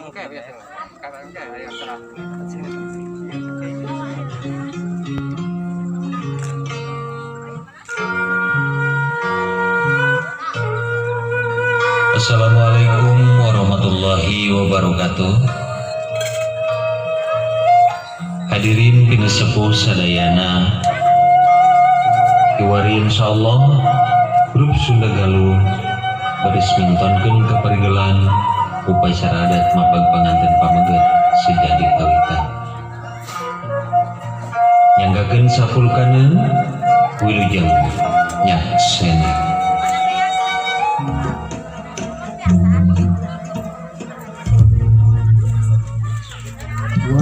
Assalamualaikum warahmatullahi wabarakatuh. Hadirin pinesepuh sadayana, kiwari insyaallah grup Sunda Galuh baris mintonkeun kaparigelan upacara adat mapag panganten pameget sejadi kawitan. Nyanggakeun sapulkaneun, wilujeng nyakseni.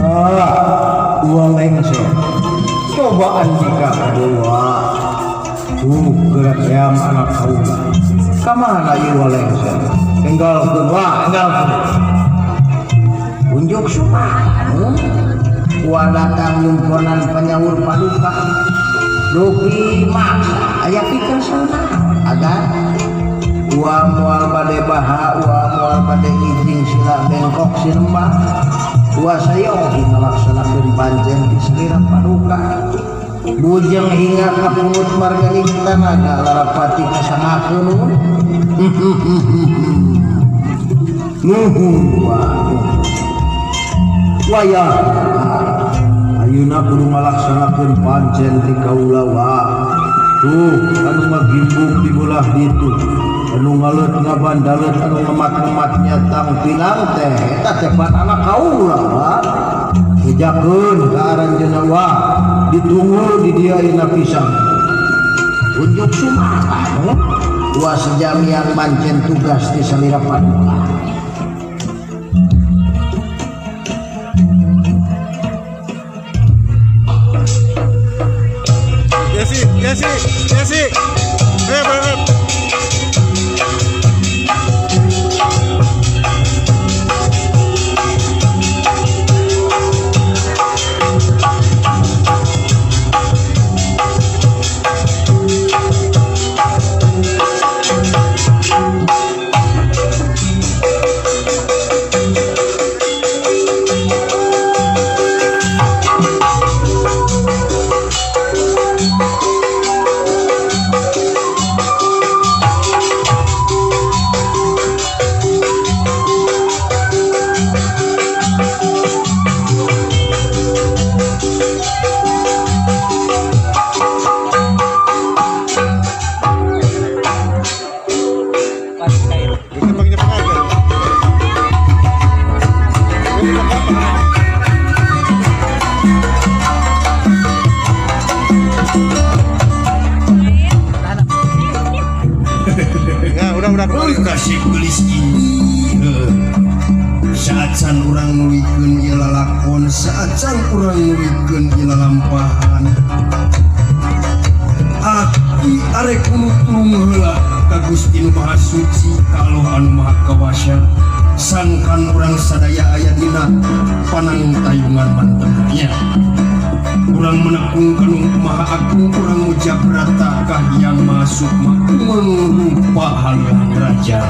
Wah, dua lengser. Cobaan jika kedua. Tuh, gerak yang anak kaula. Kamana ieu lengser? Enggalkeun wah, enggalkeun. Unjuk sumanu Wa datang nyumponan penyawur paduka. Dupi maksa aya pikir sana agar Wa moal bade baha, wa moal bade ijing sila bengkok sirembah. Wa sayogi ngalaksanakeun pancen ti salira paduka. Bujeng hingga ka pungut margaling tanaga larapati kasangakeun. Nuhun wa. Wayah ayeuna kudu ngalaksanakeun pancen ti kaula wa. Tuh, anu ngagimbung di belah ditu. Anu ngaleut ngabandalet, anu ngemat-ngemat nyatang pinang teh eta teh pan anak kaula wa. Bejakeun ka aranjeunna wa, ditunggu di dia ayeuna pisan. Unjuk sumanu Wa sejam yang pancen tugas di salira paduka. Jesse, Jesse, Jesse. Ayo berangkat. Bisa panggil pengajar. Ya, udah kembali udah. Kasih gelis ini saacan urang nuluykeun ieu lalakon, saacan urang nuluykeun ieu lalampahan, aki arek kudu tulung heula ka Gusti Nu Maha Suci, ka Allah anu Maha Kawasa, sangkan urang sadaya aya dina panangtayungan mantennya. Urang menekung ka Nu Maha Agung, urang mujabrata ka Hyang Maha Sukma mangrupa halang raja.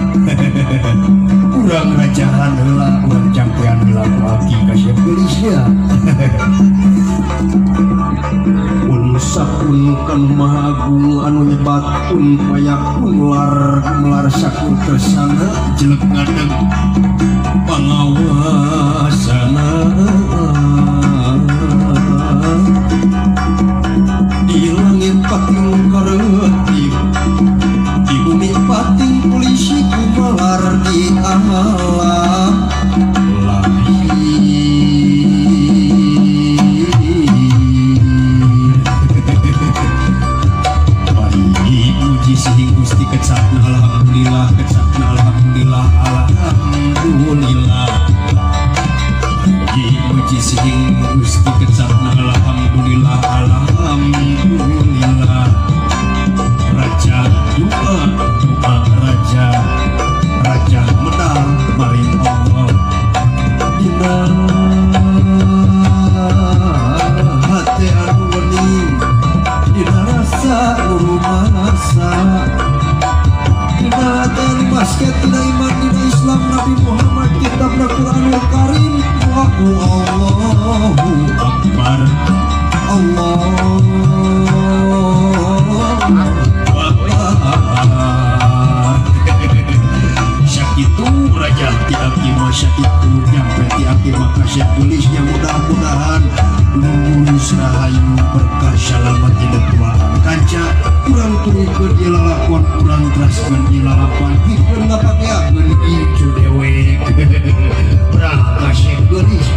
Urang rajahan heula, urang campean heula ku aki kasep geulisnya. Pun sapun kan Maha Agung anu nyebat kun payakun lar gumelar sakur kersana jelek ngadeg pangawasana di langit pating kareutip, di bumi pating polisi gumelar di alam lahir. Bari puji sihing Gusti kecapna alhamdulillah, kecapna alhamdulillah, alhamdulillah. Puji sihing Gusti kecapna alhamdulillah, alhamdulillah. Raja doa doa raja raja menang maring Allah dina hati anu wening, dina rasa rumasa, dina hati anu basket, dina iman, dina Islam Nabi Muhammad, kitabna Quranul. Karim aku Allahu Akbar Allahu Akbar. Sakitu raja ti abdi mah sakitu nyampe ti abdi mah kasih tulisnya mudah-mudahan lulus rahayu berkah salamat di tuaan kanca urang turunkeun ieu lalakon urang teraskeun ieu lalakon pikeun ngapakeakeun incu dewek urang kasih geulis.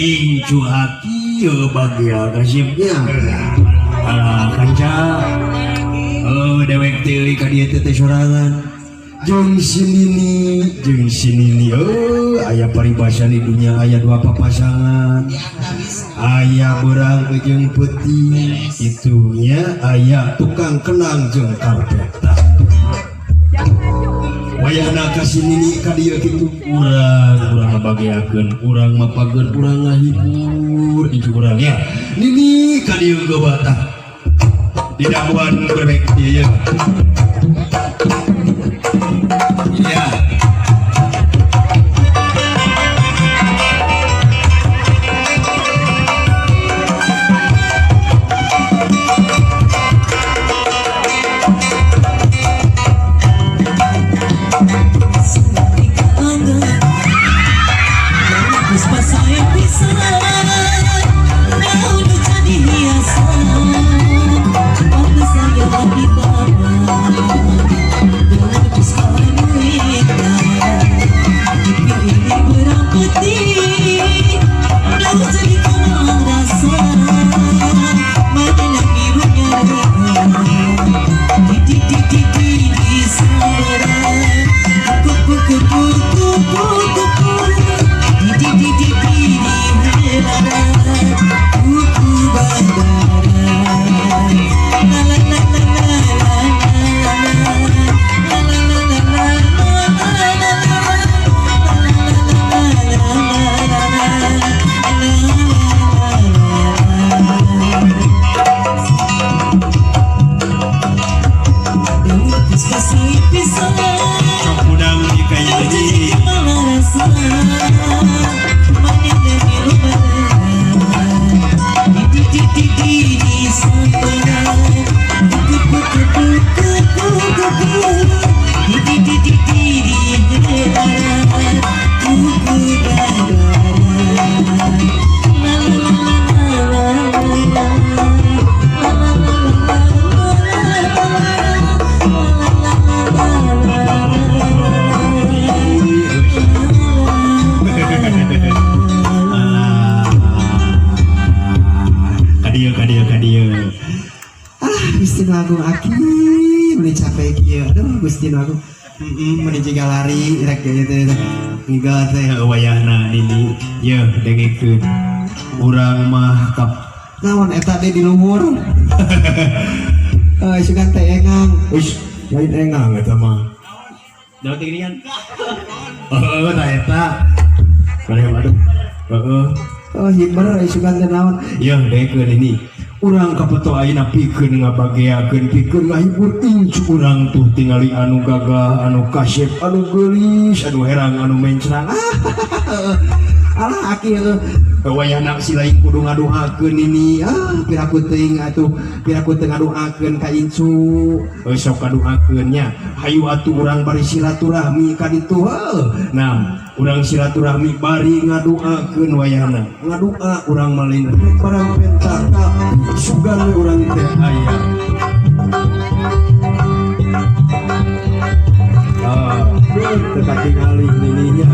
Incu hati bagia kasihnya alah kanca oh dewek teh ka dieu teh sorangan jeung si nini oh aya paribasa di dunia aya dua papasangan aya beurang jeung peuting itunya aya tukang kenang jeung karpet. Wayahna ka si nini ka dieu kitu urang ngabageakeun urang mapageun urang ngahibur incu urang ya nini ka dieu gebatah di daguan brebek ieu ya. Kupu kupu kupu kupu di di di di. Gusti Nu Agung aki meuni capek kieu. Aduh Gusti Nu Agung. Heeh, meuni jiga lari rek kieu teh. Enggak teh wayahna nini. Yeuh dengekeun. Urang mah kap Naon eta teh di luhur? Eh, sugan teh engang. Wis, lain engang eta mah. Daun teh ginian. Heeh, tah eta. Maneh aduh. Heeh. Oh, hiber sugan teh naon? Yeuh dengekeun ini. Urang kapeto ayeuna pikeun ngabageakeun pikeun ngahibur incu urang tuh tingali anu gagah, anu kasep, anu geulis, anu herang, anu mencrang. Alah aki heuh. Wayahna si lain kudu ngadoakeun ini. Ah, piraku teuing atuh, piraku teu ngadoakeun ka incu. Heuh sok ngadoakeun nya. Hayu atuh urang bari silaturahmi ka ditu heuh. Nah, urang silaturahmi bari ngadoakeun wayahna. Ngadoa urang mah lain rek barang pentaka. Sugan we urang teh aya. Ah, teu katingali nininya.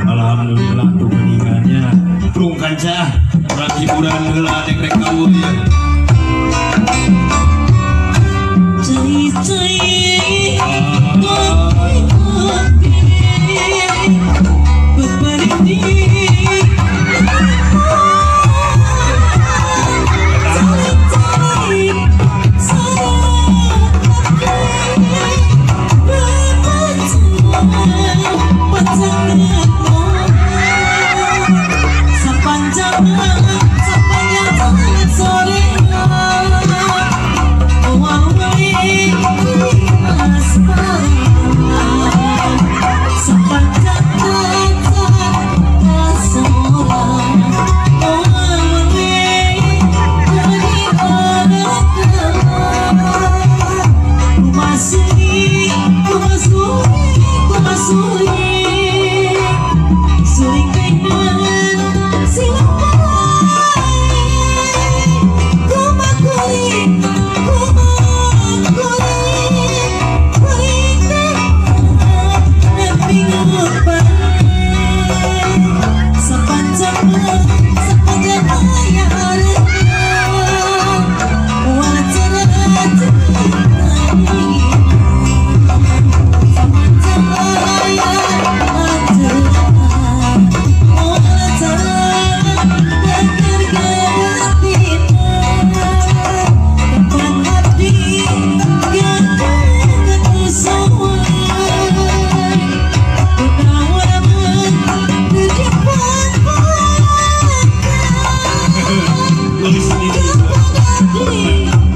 Alhamdulillah tuh geningannya. Prung kanca, urang hiburan heula dek rek kawuh ya.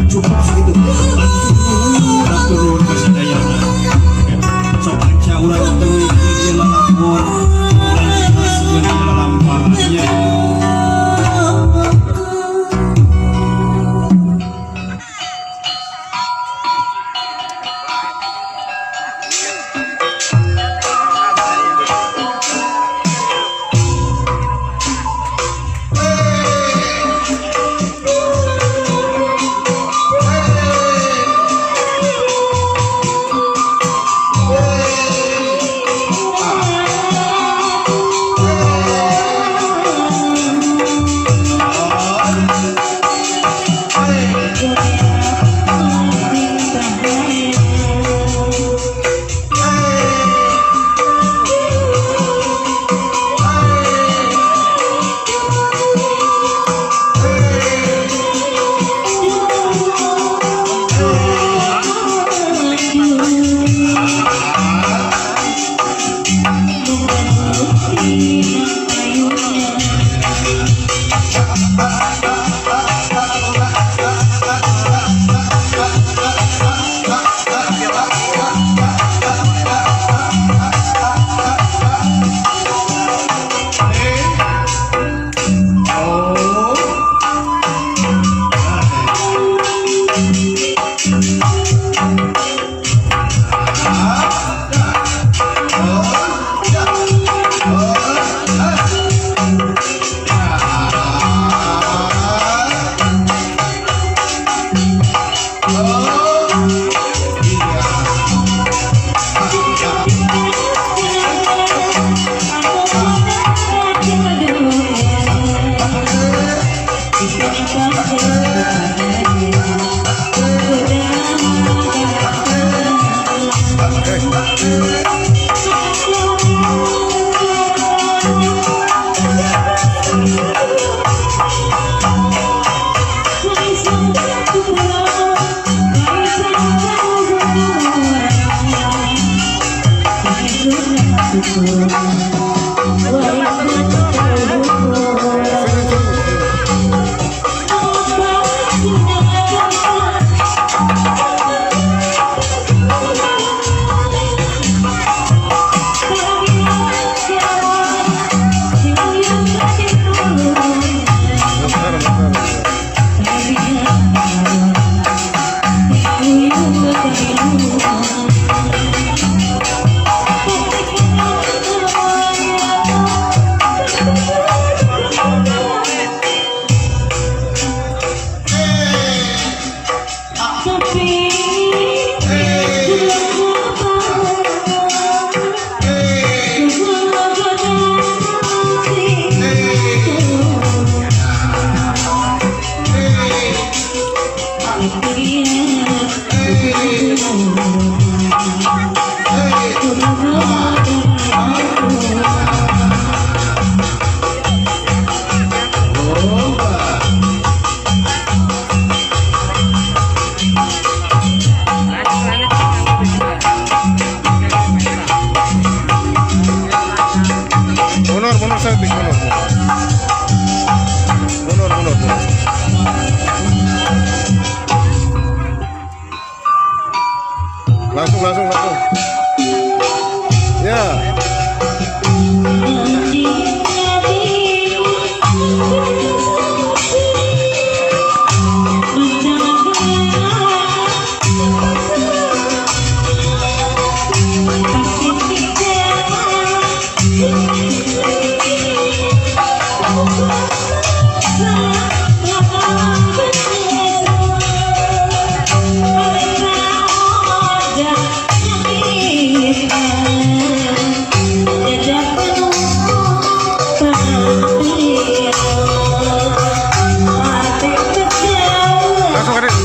Cukup segitu. Urang turun ka sadayana. Sok kanca urang teuing ieu lalakon. Urang dihaskeun ieu lalampahan nya. Mundur, mundur saeutik, mundur. Mundur, mundur, mundur. Langsung, langsung, langsung. Ya. Langsung Adit.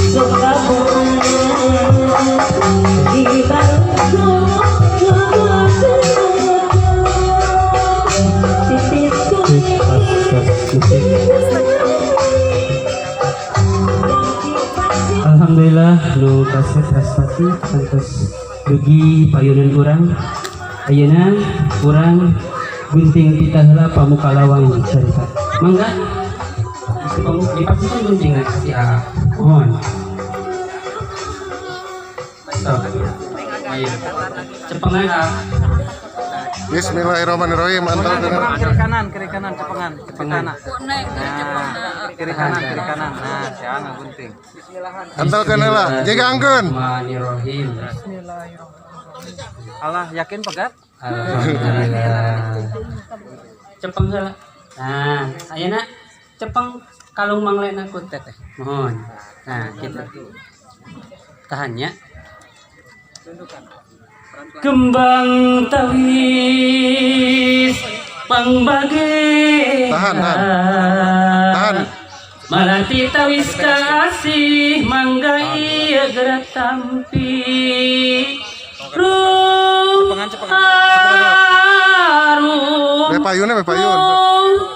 Alhamdulillah nu kasep Raspati kantos dugi payunan urang. Ayeuna urang gunting pita heula pamuka lawang carita. Mangga dipastikan guntingna si A. Mohon. Sok. Ayo. Cepengan A. Bismillahirrahmanirrahim. Antar dengan Kiri kanan, cepengan, Cepengan. Nah, kiri kanan, kiri kanan. Nah, si Ana gunting. Antalkeun heula, jegangkeun. Bismillahirrahmanirrahim. Allah yakin pegat? Alhamdulillah. Cepeng heula. Nah, ayeuna cepeng kalung manglena ku teteh. Mohon. Nah, gitu. Tahannya. Kembang tawis pangbage. Tahan, tahan. Tahan. Malati tawis kasih mangga ieu geura tampi. Cepengan, cepengan. Harum. Be payunna, be payun.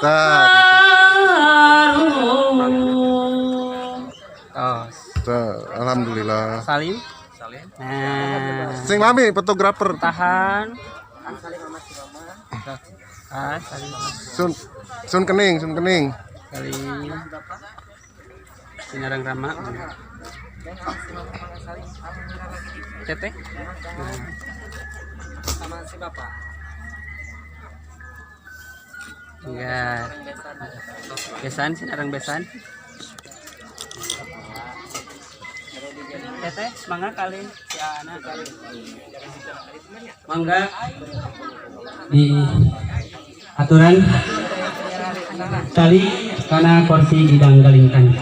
Tah, Harum. Tos. Tah, alhamdulillah. Salim. Nah, Sing lami fotografer. Tahan. Tahan, salim. Sun sun kening, sun kening. Salim. Sinarang Rama. Teteh. Nah. Sama si bapak. Iya. Besan, sinarang besan. Teteh, mangga kali si Ana. Mangga di aturan tali karena kursi gidang galingkan.